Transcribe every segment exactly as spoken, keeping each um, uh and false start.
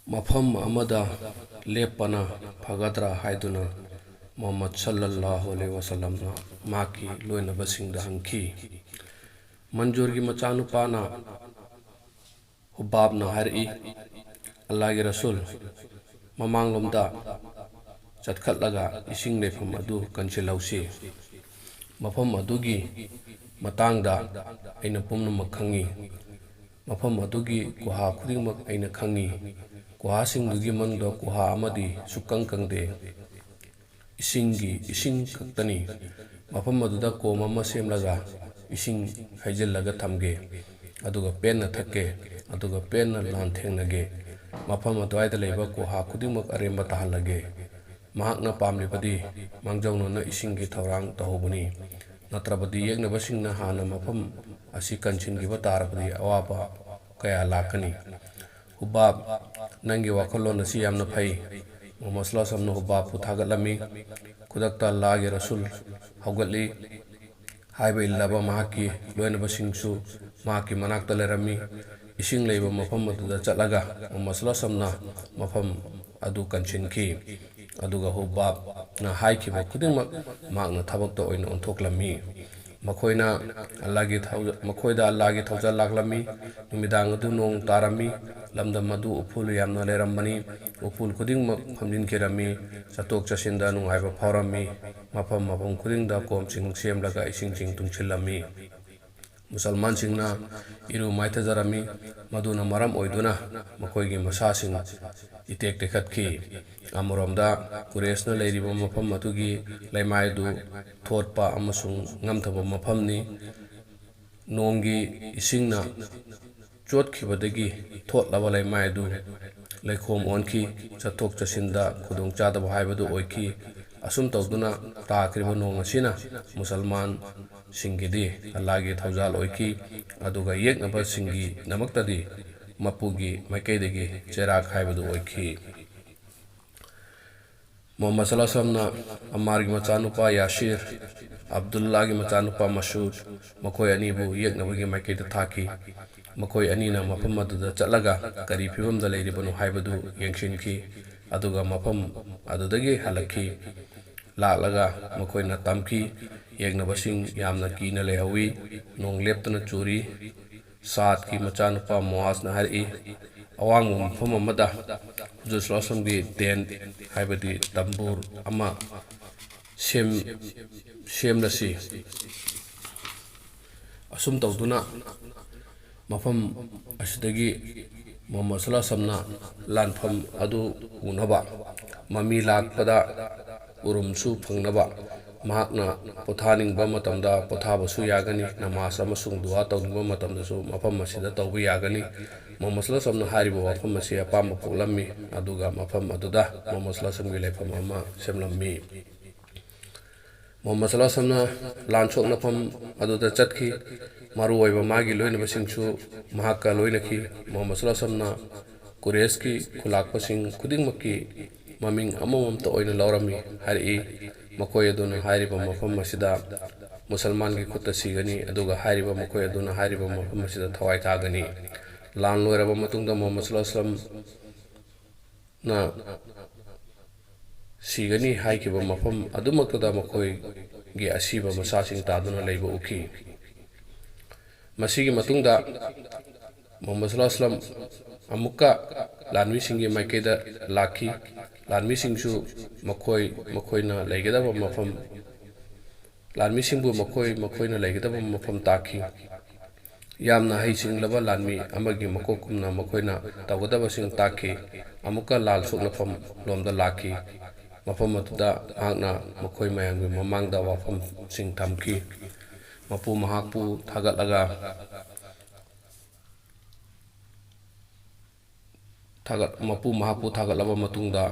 ꯃꯐꯝ ꯑꯃꯗ ꯂꯦꯞꯄꯅ ꯐꯒꯗ꯭ꯔꯥ ꯍꯥꯏꯗꯨꯅ ꯃꯨꯍꯝꯃꯗ ꯁꯜꯂꯜꯂꯥꯍꯨ ꯑꯂꯩꯍꯤ ꯋꯥꯁꯜꯂꯝꯅ ꯃꯍꯥꯛꯀꯤ ꯂꯣꯏꯅꯕꯁꯤꯡꯗ ꯍꯪꯈꯤ꯫ ꯃꯟꯖꯨꯔꯒꯤ ꯃꯆꯥꯅꯨꯄꯥꯅ ꯍꯨꯕꯥꯕꯅ ꯍꯥꯏꯔꯛꯏ, "ꯑꯜꯂꯥꯍꯒꯤ ꯔꯁꯨꯜ, ꯃꯃꯥꯡꯂꯣꯝꯗ ꯆꯠꯈꯠꯂꯒ ꯏꯁꯤꯡ ꯂꯩꯐꯝ ꯑꯗꯨ ꯀꯟꯁꯤꯜꯍꯧꯁꯤ꯫ ꯃꯐꯝ ꯑꯗꯨꯒꯤ ꯃꯇꯥꯡꯗ ꯑꯩꯅ ꯄꯨꯝꯅꯃꯛ ꯈꯪꯏ꯫ ꯃꯐꯝ ꯑꯗꯨꯒꯤ ꯒꯨꯍꯥ ꯈꯨꯗꯤꯡꯃꯛ ꯑꯩꯅ ꯈꯪꯏ꯫ ꯒꯨꯍꯥꯁꯤꯡꯗꯨꯒꯤ ꯃꯅꯨꯡꯗ ꯒꯨꯍꯥ ꯑꯃꯗꯤ ꯁꯨꯛꯀꯪ ꯀꯪꯗꯦ꯫ ꯏꯁꯤꯡꯒꯤ ꯏꯁꯤꯡ ꯈꯛꯇꯅꯤ꯫ ꯃꯐꯝ ꯑꯗꯨꯗ ꯀꯣꯝ ꯑꯃ ꯁꯦꯝꯂꯒ ꯏꯁꯤꯡ ꯍꯩꯖꯤꯜꯂꯒ ꯊꯝꯒꯦ꯫ ꯑꯗꯨꯒ ꯄꯦꯟꯅ ꯊꯛꯀꯦ꯫ ꯑꯗꯨꯒ ꯄꯦꯟꯅ ꯂꯥꯟꯊꯦꯡꯅꯒꯦ꯫ ꯃꯐꯝ ꯑꯗꯨꯋꯥꯏꯗ ꯂꯩꯕ ꯒꯨꯍꯥ ꯈꯨꯗꯤꯡꯃꯛ ꯑꯔꯦꯝꯕ ꯇꯥꯍꯜꯂꯒꯦ꯫ ꯃꯍꯥꯛꯅ ꯄꯥꯝꯂꯤꯕꯗꯤ ꯃꯥꯡꯖꯧꯅꯅ ꯏꯁꯤꯡꯒꯤ ꯊꯧꯔꯥꯡ ꯇꯧꯍꯧꯕꯅꯤ꯫ ꯅꯠꯇ꯭ꯔꯕꯗꯤ ꯌꯦꯛꯅꯕꯁꯤꯡꯅ ꯍꯥꯟꯅ ꯃꯐꯝ ꯑꯁꯤ ꯀꯟꯁꯤꯟꯈꯤꯕ ꯇꯥꯔꯕꯗꯤ ꯑꯋꯥꯕ ꯀꯌꯥ ꯂꯥꯛꯀꯅꯤ꯫ ꯍꯨꯕꯥꯕ, ꯅꯪꯒꯤ ꯋꯥꯈꯜꯂꯣꯟ ꯑꯁꯤ ꯌꯥꯝꯅ ꯐꯩ꯫" ꯃꯨꯍꯝꯃꯗ ꯁꯜꯂꯥꯍꯨ ꯑꯂꯩꯍꯤ ꯋꯥꯁꯜꯂꯝꯅ ꯍꯨꯕꯥꯕꯄꯨ ꯊꯥꯒꯠꯂꯝꯃꯤ꯫ ꯈꯨꯗꯛꯇ ꯑꯜꯂꯥꯍꯒꯤ ꯔꯁꯨꯜ ꯍꯧꯒꯠꯂꯤ꯫ ꯍꯥꯏꯕ ꯏꯜꯂꯕ ꯃꯍꯥꯛꯀꯤ ꯂꯣꯏꯅꯕꯁꯤꯡꯁꯨ ꯃꯍꯥꯛꯀꯤ ꯃꯅꯥꯛꯇ ꯂꯩꯔꯝꯃꯤ꯫ ꯏꯁꯤꯡ ꯂꯩꯕ ꯃꯐꯝ ꯑꯗꯨꯗ ꯆꯠꯂꯒ ꯃꯨꯍꯝꯃꯗ ꯁꯜꯂꯥꯍꯨ ꯑꯂꯩꯍꯤ ꯋꯥꯁꯜꯂꯝꯅ ꯃꯐꯝ ꯑꯗꯨ ꯀꯟꯁꯤꯟꯈꯤ꯫ ꯑꯗꯨꯒ ꯍꯨꯕꯥꯕꯅ ꯍꯥꯏꯈꯤꯕ ꯈꯨꯗꯤꯡꯃꯛ ꯃꯍꯥꯛꯅ ꯊꯕꯛꯇ ꯑꯣꯏꯅ ꯑꯣꯟꯊꯣꯛꯂꯝꯃꯤ꯫ ꯃꯈꯣꯏꯅ ꯑꯜꯂꯥꯍꯒꯤ ꯊꯧꯖ-, ꯃꯈꯣꯏꯗ ꯑꯜꯂꯥꯍꯒꯤ ꯊꯧꯖꯥꯜ ꯂꯥꯛꯂꯝꯃꯤ꯫ ꯅꯨꯃꯤꯗꯥꯡ ꯑꯗꯨ ꯅꯣꯡ ꯇꯥꯔꯝꯃꯤ꯫ ꯂꯝꯗꯝ ꯑꯗꯨ ꯎꯐꯨꯜ ꯌꯥꯝꯅ ꯂꯩꯔꯝꯕꯅꯤ꯫ ꯎꯐꯨꯜ ꯈꯨꯗꯤꯡꯃꯛ ꯐꯝꯖꯤꯟꯈꯤꯔꯝꯃꯤ꯫ ꯆꯠꯊꯣꯛ ꯆꯠꯁꯤꯟꯗ ꯅꯨꯡꯉꯥꯏꯕ ꯐꯥꯎꯔꯝꯃꯤ꯫ ꯃꯐꯝ ꯃꯐꯝ ꯈꯨꯗꯤꯡꯗ ꯀꯣꯝꯁꯤꯡ ꯁꯦꯝꯂꯒ ꯏꯁꯤꯡꯁꯤꯡ ꯇꯨꯡꯁꯤꯜꯂꯝꯃꯤ꯫ ꯃꯨꯁꯜꯃꯥꯟꯁꯤꯡꯅ ꯏꯔꯨ ꯃꯥꯏꯊꯖꯔꯝꯃꯤ꯫ ꯃꯗꯨꯅ ꯃꯔꯝ ꯑꯣꯏꯗꯨꯅ ꯃꯈꯣꯏꯒꯤ ꯃꯁꯥꯁꯤꯡ ꯏꯇꯦꯛ ꯇꯦꯛꯈꯠꯈꯤ꯫ ꯑꯃꯔꯣꯝꯗ ꯀꯨꯔꯦꯁꯅ ꯂꯩꯔꯤꯕ ꯃꯐꯝ ꯑꯗꯨꯒꯤ ꯂꯩꯃꯥꯏ ꯑꯗꯨ ꯊꯣꯠꯄ ꯑꯃꯁꯨꯡ ꯉꯝꯊꯕ ꯃꯐꯝꯅꯤ꯫ ꯅꯣꯡꯒꯤ ꯏꯁꯤꯡꯅ ꯆꯣꯠꯈꯤꯕꯗꯒꯤ ꯊꯣꯠꯂꯕ ꯂꯩꯃꯥꯏ ꯑꯗꯨ ꯂꯩꯈꯣꯝ ꯑꯣꯟꯈꯤ꯫ ꯆꯠꯊꯣꯛ ꯆꯠꯁꯤꯟꯗ ꯈꯨꯗꯣꯡꯆꯥꯗꯕ ꯍꯥꯏꯕꯗꯨ ꯑꯣꯏꯈꯤ꯫ ꯑꯁꯨꯝ ꯇꯧꯗꯨꯅ ꯇꯥꯈ꯭ꯔꯤꯕ ꯅꯣꯡ ꯑꯁꯤꯅ ꯃꯨꯁꯜꯃꯥꯟꯁꯤꯡꯒꯤꯗꯤ ꯑꯜꯂꯥꯍꯒꯤ ꯊꯧꯖꯥꯜ ꯑꯣꯏꯈꯤ, ꯑꯗꯨꯒ ꯌꯦꯛꯅꯕꯁꯤꯡꯒꯤꯗꯃꯛꯇꯗꯤ ꯃꯄꯨꯒꯤ ꯃꯥꯏꯀꯩꯗꯒꯤ ꯆꯩꯔꯥꯛ ꯍꯥꯏꯕꯗꯨ ꯑꯣꯏꯈꯤ꯫ ꯃꯨꯍꯝꯃꯗ ꯁꯜꯂꯥꯍꯨ ꯑꯂꯩꯍꯤ ꯋꯥꯁꯜꯂꯝꯅ ꯑꯝꯃꯥꯔꯒꯤ ꯃꯆꯥꯅꯨꯄꯥ ꯌꯥꯁꯤꯔ, ꯑꯕꯗꯨꯜꯂꯥꯒꯤ ꯃꯆꯥꯅꯨꯄꯥ ꯃꯁꯨꯗ, ꯃꯈꯣꯏ ꯑꯅꯤꯕꯨ ꯌꯦꯛꯅꯕꯒꯤ ꯃꯥꯏꯀꯩꯗ ꯊꯥꯈꯤ꯫ ꯃꯈꯣꯏ ꯑꯅꯤꯅ ꯃꯐꯝ ꯑꯗꯨꯗ ꯆꯠꯂꯒ ꯀꯔꯤ ꯐꯤꯕꯝꯗ ꯂꯩꯔꯤꯕꯅꯣ ꯍꯥꯏꯕꯗꯨ ꯌꯦꯡꯁꯤꯟꯈꯤ, ꯑꯗꯨꯒ ꯃꯐꯝ ꯑꯗꯨꯗꯒꯤ ꯍꯜꯂꯛꯈꯤ꯫ ꯂꯥꯛꯂꯒ ꯃꯈꯣꯏꯅ ꯇꯝꯈꯤ꯫ ꯌꯦꯡꯅꯕꯁꯤꯡ ꯌꯥꯝꯅ ꯀꯤꯅ ꯂꯩꯍꯧꯋꯤ꯫ ꯅꯣꯡ ꯂꯦꯞꯇꯅ ꯆꯨꯔꯤ꯫ ꯁꯥꯗꯀꯤ ꯃꯆꯥꯅꯨꯄꯥ ꯃꯣꯑꯥꯖꯅ ꯍꯥꯏꯔꯛꯏ, "ꯑꯋꯥꯡꯕ ꯃꯐꯝ ꯑꯃꯗ ꯍꯨꯖꯨꯔ ꯁꯜꯂꯜꯂꯥꯍꯨ ꯑꯂꯩꯍꯤ ꯋꯁꯜꯂꯝꯒꯤ ꯇꯦꯟꯠ, ꯍꯥꯏꯕꯗꯤ ꯇꯝꯕꯨꯔ ꯑꯃ ꯁꯦꯝ-, ꯁꯦꯝꯂꯁꯤ꯫" ꯑꯁꯨꯝ ꯇꯧꯗꯨꯅ ꯃꯐꯝ ꯑꯁꯤꯗꯒꯤ ꯃꯨꯍꯝꯃꯗ ꯁꯜꯂꯜꯂꯥꯍꯨ ꯑꯂꯩꯍꯤ ꯋꯁꯜꯂꯝꯅ ꯂꯥꯟꯐꯝ ꯑꯗꯨ ꯎꯅꯕ, ꯃꯃꯤ ꯂꯥꯛꯄꯗ ꯎꯔꯨꯝꯁꯨ ꯐꯪꯅꯕ, ꯃꯍꯥꯛꯅ ꯄꯣꯊꯥꯅꯤꯡꯕ ꯃꯇꯝꯗ ꯄꯣꯊꯥꯕꯁꯨ ꯌꯥꯒꯅꯤ, ꯅꯃꯥꯖ ꯑꯃꯁꯨꯡ ꯗꯨꯋꯥ ꯇꯧꯅꯤꯡꯕ ꯃꯇꯝꯗꯁꯨ ꯃꯐꯝ ꯑꯁꯤꯗ ꯇꯧꯕ ꯌꯥꯒꯅꯤ꯫ ꯃꯨꯍꯝꯃꯗ ꯁꯜꯂꯜꯂꯥꯍꯨ ꯑꯂꯩꯍꯤ ꯋꯁꯜꯂꯝꯅ ꯍꯥꯏꯔꯤꯕ ꯋꯥꯐꯝ ꯑꯁꯤ ꯑꯄꯥꯝꯕ ꯄꯣꯛꯂꯝꯃꯤ, ꯑꯗꯨꯒ ꯃꯐꯝ ꯑꯗꯨꯗ ꯃꯨꯍꯝꯃꯗ ꯁꯜꯂꯜꯂꯥꯍꯨ ꯑꯂꯩꯍꯤ ꯋꯁꯜꯂꯝꯒꯤ ꯂꯩꯐꯝ ꯑꯃ ꯁꯦꯝꯂꯝꯃꯤ꯫ ꯃꯨꯍꯝꯃꯗ ꯁꯜꯂꯜꯂꯥꯍꯨ ꯑꯂꯩꯍꯤ ꯋꯁꯜꯂꯝꯅ ꯂꯥꯟ ꯁꯣꯛꯅꯐꯝ ꯑꯗꯨꯗ ꯆꯠꯈꯤ꯫ ꯃꯔꯨꯑꯣꯏꯕ ꯃꯥꯒꯤ ꯂꯣꯏꯅꯕꯁꯤꯡꯁꯨ ꯃꯍꯥꯛꯀ ꯂꯣꯏꯅꯈꯤ꯫ ꯃꯨꯍꯝꯃꯗ ꯁꯜꯂꯜꯂꯥꯍꯨ ꯑꯂꯩꯍꯤ ꯋꯁꯜꯂꯝꯅ ꯀꯨꯔꯦꯁꯀꯤ ꯈꯨꯂꯥꯛꯄꯁꯤꯡ ꯈꯨꯗꯤꯡꯃꯛꯀꯤ ꯃꯃꯤꯡ ꯑꯃꯃꯝꯇ ꯑꯣꯏꯅ ꯂꯧꯔꯝꯃꯤ꯫ ꯍꯥꯏꯔꯛꯏ, ꯃꯈꯣꯏ ꯑꯗꯨꯅ ꯍꯥꯏꯔꯤꯕ ꯃꯐꯝ ꯑꯁꯤꯗ ꯃꯨꯁꯜꯃꯥꯟꯒꯤ ꯈꯨꯠꯇ ꯁꯤꯒꯅꯤ, ꯑꯗꯨꯒ ꯍꯥꯏꯔꯤꯕ ꯃꯈꯣꯏ ꯑꯗꯨꯅ ꯍꯥꯏꯔꯤꯕ ꯃꯐꯝ ꯑꯁꯤꯗ ꯊꯋꯥꯏ ꯊꯥꯒꯅꯤ꯫ ꯂꯥꯟ ꯂꯣꯏꯔꯕ ꯃꯇꯨꯡꯗ ꯃꯨꯍꯝꯃꯗ ꯁꯜꯂꯜꯂꯥꯍꯨ ꯑꯂꯩꯍꯤ ꯋꯁꯜꯂꯝ ꯅ ꯁꯤꯒꯅꯤ ꯍꯥꯏꯈꯤꯕ ꯃꯐꯝ ꯑꯗꯨꯃꯛꯇꯗ ꯃꯈꯣꯏꯒꯤ ꯑꯁꯤꯕ ꯃꯁꯥꯁꯤꯡ ꯇꯥꯗꯨꯅ ꯂꯩꯕ ꯎꯈꯤ꯫ ꯃꯁꯤꯒꯤ ꯃꯇꯨꯡꯗ ꯃꯨꯍꯝꯃꯗ ꯁꯜꯂꯜꯂꯥꯍꯨ ꯑꯂꯩꯍꯤ ꯋꯁꯜꯂꯝ ꯑꯃꯨꯛꯀ ꯂꯥꯟꯃꯤꯁꯤꯡꯒꯤ ꯃꯥꯏꯀꯩꯗ ꯂꯥꯛꯈꯤ꯫ ꯂꯥꯟꯃꯤꯁꯤꯡꯁꯨ ꯃꯈꯣꯏ ꯃꯈꯣꯏꯅ ꯂꯩꯒꯗꯕ ꯃꯐꯝ ꯂꯥꯟꯃꯤꯁꯤꯡꯕꯨ ꯃꯈꯣꯏ ꯃꯈꯣꯏꯅ ꯂꯩꯒꯗꯕ ꯃꯐꯝ ꯇꯥꯛꯈꯤ꯫ ꯌꯥꯝꯅ ꯍꯩꯁꯤꯡꯂꯕ ꯂꯥꯟꯃꯤ ꯑꯃꯒꯤ ꯃꯀꯣꯛꯀꯨꯝꯅ ꯃꯈꯣꯏꯅ ꯇꯧꯒꯗꯕꯁꯤꯡ ꯇꯥꯛꯈꯤ꯫ ꯑꯃꯨꯛꯀ ꯂꯥꯟ ꯁꯣꯛꯅꯐꯝ ꯂꯣꯝꯗ ꯂꯥꯛꯈꯤ꯫ ꯃꯐꯝ ꯑꯗꯨꯗ ꯃꯍꯥꯛꯅ ꯃꯈꯣꯏ ꯃꯌꯥꯝꯒꯤ ꯃꯃꯥꯡꯗ ꯋꯥꯐꯝꯁꯤꯡ ꯊꯝꯈꯤ꯫ ꯃꯄꯨ ꯃꯍꯥꯛꯄꯨ ꯊꯥꯒꯠꯂꯒ ꯊꯥꯒꯠ-, ꯃꯄꯨ ꯃꯍꯥꯛꯄꯨ ꯊꯥꯒꯠꯂꯕ ꯃꯇꯨꯡꯗ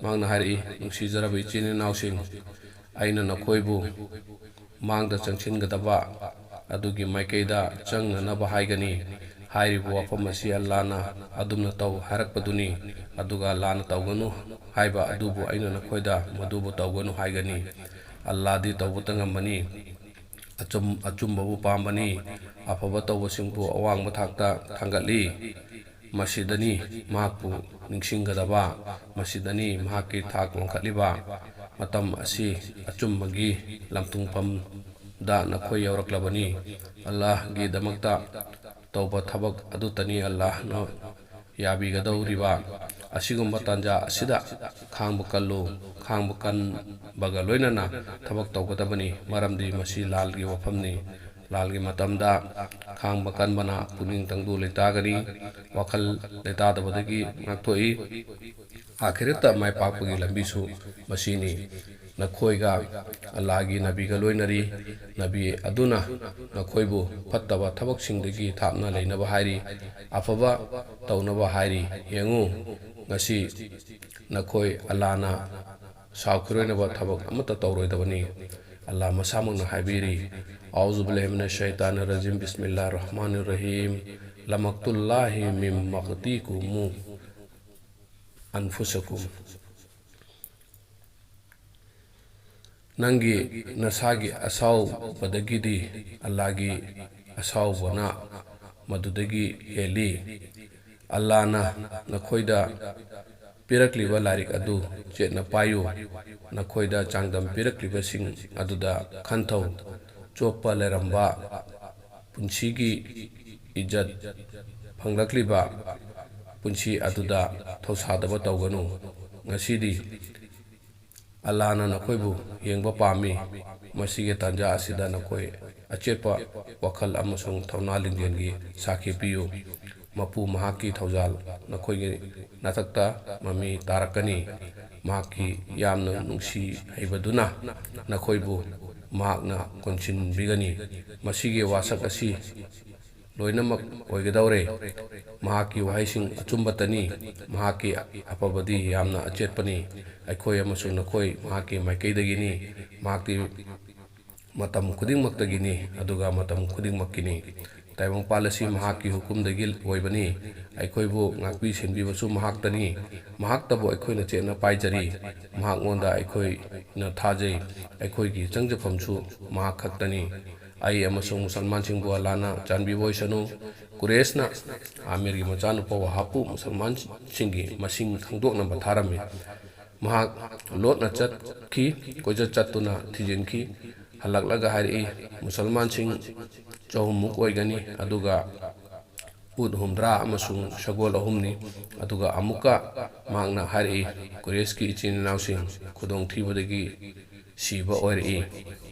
ꯃꯍꯥꯛꯅ ꯍꯥꯏꯔꯛꯏ, "ꯅꯨꯡꯁꯤꯖꯔꯕ ꯏꯆꯤꯟ ꯏꯅꯥꯎꯁꯤꯡ, ꯑꯩꯅ ꯅꯈꯣꯏꯕꯨ ꯃꯥꯡꯗ ꯆꯪꯁꯤꯟꯒꯗꯕ ꯑꯗꯨꯒꯤ ꯃꯥꯏꯀꯩꯗ ꯆꯪꯅꯅꯕ ꯍꯥꯏꯒꯅꯤ꯫ ꯍꯥꯏꯔꯤꯕ ꯋꯥꯐꯝ ꯑꯁꯤ ꯑꯜꯂꯥꯅ ꯑꯗꯨꯝꯅ ꯇꯧ ꯍꯥꯏꯔꯛꯄꯗꯨꯅꯤ, ꯑꯗꯨꯒ ꯂꯥꯟꯅ ꯇꯧꯒꯅꯨ ꯍꯥꯏꯕ ꯑꯗꯨꯕꯨ ꯑꯩꯅ ꯅꯈꯣꯏꯗ ꯃꯗꯨꯕꯨ ꯇꯧꯒꯅꯨ ꯍꯥꯏꯒꯅꯤ꯫ ꯑꯜꯂꯥꯗꯤ ꯇꯧꯕꯇ ꯉꯝꯕꯅꯤ, ꯑꯆꯨꯝ-, ꯑꯆꯨꯝꯕꯕꯨ ꯄꯥꯝꯕꯅꯤ, ꯑꯐꯕ ꯇꯧꯕꯁꯤꯡꯕꯨ ꯑꯋꯥꯡꯕ ꯊꯥꯛꯇ ꯊꯥꯡꯒꯠꯂꯤ꯫ ꯃꯁꯤꯗꯅꯤ ꯃꯍꯥꯛꯄꯨ ꯅꯤꯡꯁꯤꯡꯒꯗꯕ, ꯃꯁꯤꯗꯅꯤ ꯃꯍꯥꯛꯀꯤ ꯊꯥꯛ ꯋꯥꯡꯈꯠꯂꯤꯕ꯫ ꯃꯇꯝ ꯑꯁꯤ ꯑꯆꯨꯝꯕꯒꯤ ꯂꯝꯊꯨꯡꯐꯝꯗ ꯅꯈꯣꯏ ꯌꯧꯔꯛꯂꯕꯅꯤ꯫ ꯑꯜꯂꯥꯍꯒꯤꯗꯃꯛꯇ ꯇꯧꯕ ꯊꯕꯛ ꯑꯗꯨꯇꯅꯤ ꯑꯜꯂꯥꯍꯅ ꯌꯥꯕꯤꯒꯗꯧꯔꯤꯕ꯫ ꯑꯁꯤꯒꯨꯝꯕ ꯇꯥꯟꯖꯥ ꯑꯁꯤꯗ ꯈꯥꯡꯕ ꯀꯜꯂꯨ꯫ ꯈꯥꯡꯕ ꯀꯟꯕꯒ ꯂꯣꯏꯅꯅ ꯊꯕꯛ ꯇꯧꯒꯗꯕꯅꯤ, ꯃꯔꯝꯗꯤ ꯃꯁꯤ ꯂꯥꯜꯒꯤ ꯋꯥꯐꯝꯅꯤ꯫ ꯂꯥꯜꯒꯤ ꯃꯇꯝꯗ ꯈꯥꯡꯕ ꯀꯟꯕꯅ ꯄꯨꯛꯅꯤꯡ ꯇꯪꯗꯨ ꯂꯩꯇꯥꯒꯅꯤ, ꯋꯥꯈꯜ ꯂꯩꯇꯥꯗꯕꯗꯒꯤ ꯉꯥꯛꯊꯣꯛꯏ꯫ ꯑꯥꯈꯤꯔꯠꯇ ꯃꯥꯏ ꯄꯥꯛꯄꯒꯤ ꯂꯝꯕꯤꯁꯨ ꯃꯁꯤꯅꯤ꯫ ꯅꯈꯣꯏꯒ ꯑꯜꯂꯥꯍꯒꯤ ꯅꯕꯤꯒ ꯂꯣꯏꯅꯔꯤ꯫ ꯅꯕꯤ ꯑꯗꯨꯅ ꯅꯈꯣꯏꯕꯨ ꯐꯠꯇꯕ ꯊꯕꯛꯁꯤꯡꯗꯒꯤ ꯊꯥꯞꯅ ꯂꯩꯅꯕ ꯍꯥꯏꯔꯤ, ꯑꯐꯕ ꯇꯧꯅꯕ ꯍꯥꯏꯔꯤ꯫ ꯌꯦꯡꯉꯨ, ꯉꯁꯤ ꯅꯈꯣꯏ ꯑꯜꯂꯥꯍꯅ ꯁꯥꯎꯈꯤꯔꯣꯏꯅꯕ ꯊꯕꯛ ꯑꯃꯠꯇ ꯇꯧꯔꯣꯏꯗꯕꯅꯤ꯫ ꯑꯜꯂꯥꯍ ꯃꯁꯥꯃꯛꯅ ꯍꯥꯏꯕꯤꯔꯤ, "ꯑꯥꯎꯖꯨ ꯕꯤꯜꯂꯥꯍꯤ ꯃꯤꯅ ꯁꯩꯇꯥꯅ ꯔꯖꯤꯝ, ꯕꯤꯁꯃꯤꯜꯂꯥꯍ ꯔꯍꯃꯥꯅ ꯔꯍꯤꯝ, ꯂꯃꯛꯇꯨꯜꯂꯥꯍꯤ ꯃꯤꯝ ꯃꯛꯇꯤꯀꯨꯃꯨ ꯑꯟꯐꯨꯁꯀꯨꯝ"꯫ ꯅꯪꯒꯤ ꯅꯁꯥꯒꯤ ꯑꯁꯥꯎꯕꯗꯒꯤꯗꯤ ꯑꯜꯂꯥꯍꯒꯤ ꯑꯁꯥꯎꯕꯅ ꯃꯗꯨꯗꯒꯤ ꯍꯦꯜꯂꯤ꯫ ꯑꯜꯂꯥꯍꯅ ꯅꯈꯣꯏꯗ ꯄꯤꯔꯛꯂꯤꯕ ꯂꯥꯏꯔꯤꯛ ꯑꯗꯨ ꯆꯦꯠꯅ ꯄꯥꯏꯌꯨ꯫ ꯅꯈꯣꯏꯗ ꯆꯥꯡꯗꯝ ꯄꯤꯔꯛꯂꯤꯕꯁꯤꯡ ꯑꯗꯨꯗ ꯈꯟꯊꯧ꯫ ꯆꯣꯞꯄ ꯂꯩꯔꯝꯕ ꯄꯨꯟꯁꯤꯒꯤ ꯏꯖꯠ ꯐꯪꯂꯛꯂꯤꯕ ꯄꯨꯟꯁꯤ ꯑꯗꯨꯗ ꯊꯧꯁꯥꯗꯕ ꯇꯧꯒꯅꯨ꯫ ꯉꯁꯤꯗꯤ ꯑꯜꯂꯥꯍꯅ ꯅꯈꯣꯏꯕꯨ ꯌꯦꯡꯕ ꯄꯥꯝꯃꯤ꯫ ꯃꯁꯤꯒꯤ ꯇꯥꯟꯖꯥ ꯑꯁꯤꯗ ꯅꯈꯣꯏ ꯑꯆꯦꯠꯄ ꯋꯥꯈꯜ ꯑꯃꯁꯨꯡ ꯊꯧꯅꯥ ꯂꯤꯡꯖꯦꯜꯒꯤ ꯁꯥꯈꯤ ꯄꯤꯌꯨ꯫ ꯃꯄꯨ ꯃꯍꯥꯛꯀꯤ ꯊꯧꯖꯥꯜ ꯅꯈꯣꯏꯒꯤ ꯅꯊꯛꯇ ꯃꯃꯤ ꯇꯥꯔꯛꯀꯅꯤ꯫ ꯃꯍꯥꯛꯀꯤ ꯌꯥꯝꯅ ꯅꯨꯡꯁꯤ ꯍꯩꯕꯗꯨꯅ ꯅꯈꯣꯏꯕꯨ ꯃꯍꯥꯛꯅ ꯀꯣꯟꯁꯤꯟꯕꯤꯒꯅꯤ꯫ ꯃꯁꯤꯒꯤ ꯋꯥꯁꯛ ꯑꯁꯤ ꯂꯣꯏꯅꯃꯛ ꯑꯣꯏꯒꯗꯧꯔꯦ꯫ ꯃꯍꯥꯛꯀꯤ ꯋꯥꯍꯩꯁꯤꯡ ꯑꯆꯨꯝꯕꯇꯅꯤ꯫ ꯃꯍꯥꯛꯀꯤ ꯑꯐꯕꯗꯤ ꯌꯥꯝꯅ ꯑꯆꯦꯠꯄꯅꯤ꯫ ꯑꯩꯈꯣꯏ ꯑꯃꯁꯨꯡ ꯅꯈꯣꯏ ꯃꯍꯥꯛꯀꯤ ꯃꯥꯏꯀꯩꯗꯒꯤꯅꯤ꯫ ꯃꯍꯥꯛꯇꯤ ꯃꯇꯝ ꯈꯨꯗꯤꯡꯃꯛꯇꯒꯤꯅꯤ, ꯑꯗꯨꯒ ꯃꯇꯝ ꯈꯨꯗꯤꯡꯃꯛꯀꯤꯅꯤ꯫ ꯇꯥꯏꯕꯪꯄꯥꯜ ꯑꯁꯤ ꯃꯍꯥꯛꯀꯤ ꯍꯨꯀꯨꯝꯗꯒꯤ ꯑꯣꯏꯕꯅꯤ꯫ ꯑꯩꯈꯣꯏꯕꯨ ꯉꯥꯛꯄꯤ ꯁꯦꯟꯕꯤꯕꯁꯨ ꯃꯍꯥꯛꯇꯅꯤ꯫ ꯃꯍꯥꯛꯇꯕꯨ ꯑꯩꯈꯣꯏꯅ ꯆꯦꯠꯅ ꯄꯥꯏꯖꯔꯤ꯫ ꯃꯍꯥꯛꯉꯣꯟꯗ ꯑꯩꯈꯣꯏꯅ ꯊꯥꯖꯩ꯫ ꯑꯩꯈꯣꯏꯒꯤ ꯆꯪꯖꯐꯝꯁꯨ ꯃꯍꯥꯛ ꯈꯛꯇꯅꯤ꯫ ꯑꯩ ꯑꯃꯁꯨꯡ ꯃꯨꯁꯜꯃꯥꯟꯁꯤꯡꯕꯨ ꯑꯜꯂꯥꯅ ꯆꯥꯟꯕꯤꯕ ꯑꯣꯏꯁꯅꯨ꯫ ꯀꯨꯔꯦꯁꯅ ꯑꯥꯃꯤꯔꯒꯤ ꯃꯆꯥꯅꯨꯄꯥ ꯋꯥꯍꯥꯕꯄꯨ ꯃꯨꯁꯜꯃꯥꯟꯁꯤꯡꯒꯤ ꯃꯁꯤꯡ ꯈꯪꯗꯣꯛꯅꯕ ꯊꯥꯔꯝꯃꯤ꯫ ꯃꯍꯥꯛ ꯂꯣꯠꯅ ꯆꯠꯈꯤ, ꯀꯣꯏꯆꯠ ꯆꯠꯇꯨꯅ ꯊꯤꯖꯤꯟꯈꯤ꯫ ꯍꯜꯂꯛꯂꯒ ꯍꯥꯏꯔꯛꯏ, "ꯃꯨꯁꯜꯃꯥꯟꯁꯤꯡ ꯆꯍꯨꯝꯃꯨꯛ ꯑꯣꯏꯒꯅꯤ, ꯑꯗꯨꯒ ꯎꯠ ꯍꯨꯝꯗ꯭ꯔꯥ ꯑꯃꯁꯨꯡ ꯁꯒꯣꯜ ꯑꯍꯨꯝꯅꯤ"꯫ ꯑꯗꯨꯒ ꯑꯃꯨꯛꯀ ꯃꯍꯥꯛꯅ ꯍꯥꯏꯔꯛꯏ, "ꯀꯨꯔꯦꯁꯀꯤ ꯏꯆꯤꯟ ꯏꯅꯥꯎꯁꯤꯡ ꯈꯨꯗꯣꯡꯊꯤꯕꯗꯒꯤ ꯁꯤꯕ ꯑꯣꯏꯔꯛꯏ꯫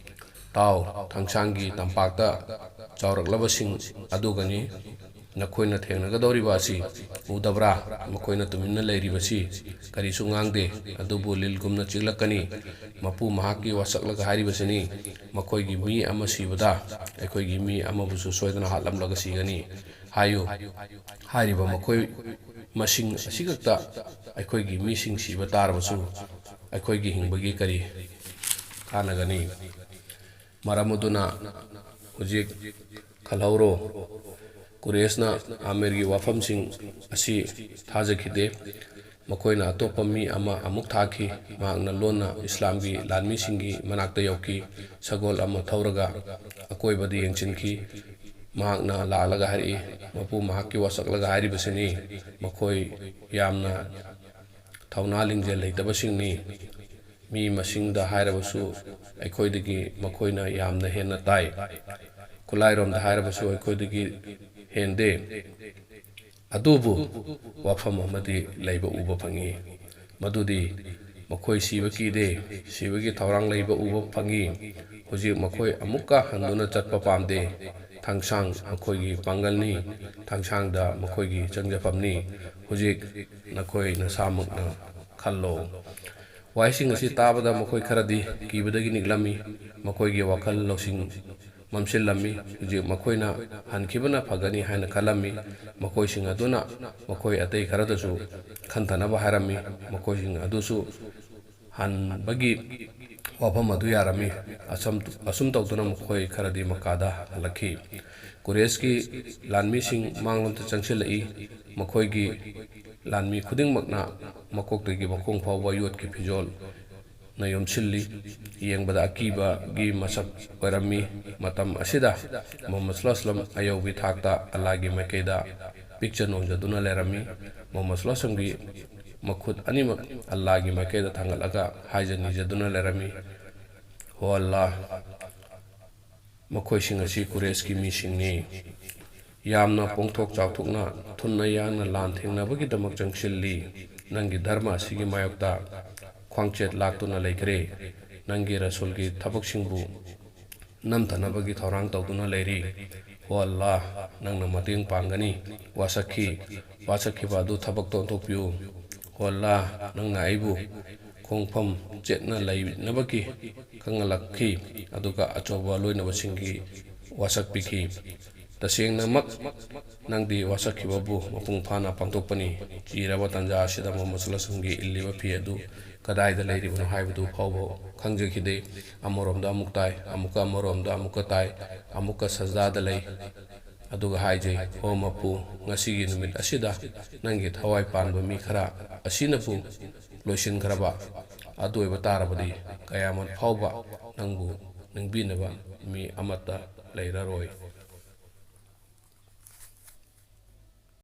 ꯇꯥꯎ, ꯊꯥꯡꯁꯥꯡꯒꯤ ꯇꯝꯄꯥꯛꯇ ꯆꯥꯎꯔꯛꯂꯕꯁꯤꯡ ꯑꯗꯨꯒꯅꯤ ꯅꯈꯣꯏꯅ ꯊꯦꯡꯅꯒꯗꯧꯔꯤꯕ ꯑꯁꯤ꯫ ꯎꯗꯕ꯭ꯔꯥ? ꯃꯈꯣꯏꯅ ꯇꯨꯃꯤꯟꯅ ꯂꯩꯔꯤꯕꯁꯤ, ꯀꯔꯤꯁꯨ ꯉꯥꯡꯗꯦ, ꯑꯗꯨꯕꯨ ꯂꯤꯜꯒꯨꯝꯅ ꯆꯤꯛꯂꯛꯀꯅꯤ꯫ ꯃꯄꯨ ꯃꯍꯥꯛꯀꯤ ꯋꯥꯁꯛꯂꯒ ꯍꯥꯏꯔꯤꯕꯁꯤꯅꯤ, ꯃꯈꯣꯏꯒꯤ ꯃꯤ ꯑꯃ ꯁꯤꯕꯗ ꯑꯩꯈꯣꯏꯒꯤ ꯃꯤ ꯑꯃꯕꯨꯁꯨ ꯁꯣꯏꯗꯅ ꯍꯥꯠꯂꯝꯂꯒ ꯁꯤꯒꯅꯤ꯫ ꯍꯥꯏꯌꯨ, ꯍꯥꯏꯔꯤꯕ ꯃꯈꯣꯏ ꯃꯁꯤꯡ ꯑꯁꯤꯈꯛꯇ ꯑꯩꯈꯣꯏꯒꯤ ꯃꯤꯁꯤꯡ ꯁꯤꯕ ꯇꯥꯔꯕꯁꯨ ꯑꯩꯈꯣꯏꯒꯤ ꯍꯤꯡꯕꯒꯤ ꯀꯔꯤ ꯀꯥꯟꯅꯒꯅꯤ?" ꯃꯔꯝ ꯑꯗꯨꯅ ꯍꯧꯖꯤꯛ ꯈꯜꯍꯧꯔꯣ, ꯀꯨꯔꯦꯁꯅ ꯑꯥꯃꯤꯔꯒꯤ ꯋꯥꯐꯝꯁꯤꯡ ꯑꯁꯤ ꯊꯥꯖꯈꯤꯗꯦ꯫ ꯃꯈꯣꯏꯅ ꯑꯇꯣꯞꯄ ꯃꯤ ꯑꯃ ꯑꯃꯨꯛ ꯊꯥꯈꯤ꯫ ꯃꯍꯥꯛꯅ ꯂꯣꯟꯅ ꯏꯁꯂꯥꯝꯒꯤ ꯂꯥꯟꯃꯤꯁꯤꯡꯒꯤ ꯃꯅꯥꯛꯇ ꯌꯧꯈꯤ꯫ ꯁꯒꯣꯜ ꯑꯃ ꯊꯧꯔꯒ ꯑꯀꯣꯏꯕꯗ ꯌꯦꯡꯁꯤꯟꯈꯤ꯫ ꯃꯍꯥꯛꯅ ꯂꯥꯛꯂꯒ ꯍꯥꯏꯔꯛꯏ, "ꯃꯄꯨ ꯃꯍꯥꯛꯀꯤ ꯋꯥꯁꯛꯂꯒ ꯍꯥꯏꯔꯤꯕꯁꯤꯅꯤ, ꯃꯈꯣꯏ ꯌꯥꯝꯅ ꯊꯧꯅꯥ ꯂꯤꯡꯖꯦꯜ ꯂꯩꯇꯕꯁꯤꯡꯅꯤ꯫ ꯃꯤ ꯃꯁꯤꯡꯗ ꯍꯥꯏꯔꯕꯁꯨ ꯑꯩꯈꯣꯏꯗꯒꯤ ꯃꯈꯣꯏꯅ ꯌꯥꯝꯅ ꯍꯦꯟꯅ ꯇꯥꯏ꯫ ꯈꯨꯠꯂꯥꯏꯔꯣꯝꯗ ꯍꯥꯏꯔꯕꯁꯨ ꯑꯩꯈꯣꯏꯗꯒꯤ ꯍꯦꯟꯗꯦ꯫ ꯑꯗꯨꯕꯨ ꯋꯥꯐꯝ ꯑꯃꯗꯤ ꯂꯩꯕ ꯎꯕ ꯐꯪꯏ, ꯃꯗꯨꯗꯤ ꯃꯈꯣꯏ ꯁꯤꯕ ꯀꯤꯗꯦ, ꯁꯤꯕꯒꯤ ꯊꯧꯔꯥꯡ ꯂꯩꯕ ꯎꯕ ꯐꯪꯏ꯫ ꯍꯧꯖꯤꯛ ꯃꯈꯣꯏ ꯑꯃꯨꯛꯀ ꯍꯟꯗꯨꯅ ꯆꯠꯄ ꯄꯥꯝꯗꯦ꯫ ꯊꯥꯡꯁꯥꯡ ꯃꯈꯣꯏꯒꯤ ꯄꯥꯡꯒꯜꯅꯤ, ꯊꯥꯡꯁꯥꯡꯗ ꯃꯈꯣꯏꯒꯤ ꯆꯪꯖꯐꯝꯅꯤ꯫ ꯍꯧꯖꯤꯛ ꯅꯈꯣꯏ ꯅꯁꯥꯃꯛꯅ ꯈꯜꯂꯣ"꯫ ꯋꯥꯍꯩꯁꯤꯡ ꯑꯁꯤ ꯇꯥꯕꯗ ꯃꯈꯣꯏ ꯈꯔꯗꯤ ꯀꯤꯕꯗꯒꯤ ꯅꯤꯛꯂꯝꯃꯤ꯫ ꯃꯈꯣꯏꯒꯤ ꯋꯥꯈꯜ ꯂꯧꯁꯤꯡ ꯃꯝꯁꯤꯜꯂꯝꯃꯤ꯫ ꯍꯧꯖꯤꯛ ꯃꯈꯣꯏꯅ ꯍꯟꯈꯤꯕꯅ ꯐꯒꯅꯤ ꯍꯥꯏꯅ ꯈꯜꯂꯝꯃꯤ꯫ ꯃꯈꯣꯏꯁꯤꯡ ꯑꯗꯨꯅ ꯃꯈꯣꯏ ꯑꯇꯩ ꯈꯔꯗꯁꯨ ꯈꯟꯊꯅꯕ ꯍꯥꯏꯔꯝꯃꯤ꯫ ꯃꯈꯣꯏꯁꯤꯡ ꯑꯗꯨꯁꯨ ꯍꯟꯕꯒꯤ ꯋꯥꯐꯝ ꯑꯗꯨ ꯌꯥꯔꯝꯃꯤ꯫ ꯑꯁꯨꯝ, ꯑꯁꯨꯝ ꯇꯧꯗꯨꯅ ꯃꯈꯣꯏ ꯈꯔꯗꯤ ꯃꯛꯀꯥꯗ ꯍꯜꯂꯛꯈꯤ꯫ ꯀꯨꯔꯦꯁꯀꯤ ꯂꯥꯟꯃꯤꯁꯤꯡ ꯃꯥꯡꯂꯣꯝꯗ ꯆꯪꯁꯤꯜꯂꯛꯏ꯫ ꯃꯈꯣꯏꯒꯤ ꯂꯥꯟꯃꯤ ꯈꯨꯗꯤꯡꯃꯛꯅ ꯃꯀꯣꯛꯇꯒꯤ ꯃꯈꯣꯡ ꯐꯥꯎꯕ ꯌꯣꯠꯀꯤ ꯐꯤꯖꯣꯜ ꯌꯣꯝꯁꯤꯜꯂꯤ꯫ ꯌꯦꯡꯕꯗ ꯑꯀꯤꯕꯒꯤ ꯃꯁꯛ ꯑꯣꯏꯔꯝꯃꯤ꯫ ꯃꯇꯝ ꯑꯁꯤꯗ ꯃꯨꯍꯝꯃꯗ ꯁꯜꯂꯜꯂꯥꯍꯨ ꯑꯂꯩꯍꯤ ꯋꯁꯜꯂꯝ ꯑꯌꯧꯕꯤ ꯊꯥꯛꯇ ꯑꯜꯂꯥꯍꯒꯤ ꯃꯥꯏꯀꯩꯗ ꯄꯤꯛꯆ ꯅꯣꯡꯖꯗꯨꯅ ꯂꯩꯔꯝꯃꯤ꯫ ꯃꯨꯍꯝꯃꯗ ꯁꯜꯂꯜꯂꯥꯍꯨ ꯑꯂꯩꯍꯤ ꯋꯁꯜꯂꯝꯒꯤ ꯃꯈꯨꯠ ꯑꯅꯤꯃꯛ ꯑꯜꯂꯥꯍꯒꯤ ꯃꯥꯏꯀꯩꯗ ꯊꯥꯡꯒꯠꯂꯒ ꯍꯥꯏꯖ ꯅꯤꯖꯗꯨꯅ ꯂꯩꯔꯝꯃꯤ, "ꯍꯣ ꯑꯜꯂꯥꯍ, ꯃꯈꯣꯏꯁꯤꯡ ꯑꯁꯤ ꯀꯨꯔꯦꯁꯀꯤ ꯃꯤꯁꯤꯡꯅꯤ꯫ ꯌꯥꯝꯅ ꯄꯣꯡꯊꯣꯛ ꯆꯥꯎꯊꯣꯛꯅ, ꯊꯨꯅ ꯌꯥꯡꯅ ꯂꯥꯟ ꯊꯦꯡꯅꯕꯒꯤꯗꯃꯛ ꯆꯪꯁꯤꯜꯂꯤ꯫ ꯅꯪꯒꯤ ꯙꯔꯃ ꯑꯁꯤꯒꯤ ꯃꯥꯌꯣꯛꯇ ꯈ꯭ꯋꯥꯡꯆꯦꯠ ꯂꯥꯛꯇꯨꯅ ꯂꯩꯈ꯭ꯔꯦ꯫ ꯅꯪꯒꯤ ꯔꯁꯨꯜꯒꯤ ꯊꯕꯛꯁꯤꯡꯕꯨ ꯅꯝꯊꯅꯕꯒꯤ ꯊꯧꯔꯥꯡ ꯇꯧꯗꯨꯅ ꯂꯩꯔꯤ꯫ ꯍꯣ ꯑꯜꯂꯥꯍ, ꯅꯪꯅ ꯃꯇꯦꯡ ꯄꯥꯡꯒꯅꯤ꯫ ꯋꯥꯁꯛꯈꯤ, ꯋꯥꯁꯛꯈꯤꯕ ꯑꯗꯨ ꯊꯕꯛꯇ ꯑꯣꯟꯊꯣꯛꯄꯤꯌꯨ꯫ ꯍꯣ ꯑꯜꯂꯥꯍ, ꯅꯪꯅ ꯑꯩꯕꯨ ꯈꯣꯡꯐꯝ ꯆꯦꯠꯅ ꯂꯩꯅꯕꯒꯤ ꯈꯪꯍꯜꯂꯛꯈꯤ, ꯑꯗꯨꯒ ꯑꯆꯧꯕ ꯂꯣꯏꯅꯕꯁꯤꯡꯒꯤ ꯋꯥꯁꯛ ꯄꯤꯈꯤ꯫ ꯇꯁꯦꯡꯅꯃꯛ ꯅꯪꯗꯤ ꯋꯥꯁꯛꯈꯤꯕꯕꯨ ꯃꯄꯨꯡ ꯐꯥꯅ ꯄꯥꯡꯊꯣꯛꯄꯅꯤ"꯫ ꯆꯤꯔꯕ ꯇꯥꯟꯖꯥ ꯑꯁꯤꯗ ꯃꯨꯍꯝꯃꯗ ꯁꯜꯂꯜꯂꯥꯍꯨ ꯑꯂꯩꯍꯤ ꯋꯁꯜꯂꯝꯒꯤ ꯏꯜꯂꯤꯕ ꯐꯤ ꯑꯗꯨ ꯀꯗꯥꯏꯗ ꯂꯩꯔꯤꯕꯅꯣ ꯍꯥꯏꯕꯗꯨ ꯐꯥꯎꯕ ꯈꯪꯖꯈꯤꯗꯦ꯫ ꯑꯃꯔꯣꯝꯗ ꯑꯃꯨꯛ ꯇꯥꯏ, ꯑꯃꯨꯛꯀ ꯑꯃꯔꯣꯝꯗ ꯑꯃꯨꯛꯀ ꯇꯥꯏ, ꯑꯃꯨꯛꯀ ꯁꯖꯗꯥꯗ ꯂꯩ꯫ ꯑꯗꯨꯒ ꯍꯥꯏꯖꯩ, "ꯍꯣ ꯃꯄꯨ, ꯉꯁꯤꯒꯤ ꯅꯨꯃꯤꯠ ꯑꯁꯤꯗ ꯅꯪꯒꯤ ꯊꯋꯥꯏ ꯄꯥꯟꯕ ꯃꯤ ꯈꯔ ꯑꯁꯤꯅꯕꯨ ꯂꯣꯏꯁꯤꯟꯈ꯭ꯔꯕ ꯑꯗꯨ ꯑꯣꯏꯕ ꯇꯥꯔꯕꯗꯤ, ꯀꯌꯥꯃꯠ ꯐꯥꯎꯕ ꯅꯪꯕꯨ ꯅꯤꯡꯕꯤꯅꯕ ꯃꯤ ꯑꯃꯠꯇ ꯂꯩꯔꯔꯣꯏ"꯫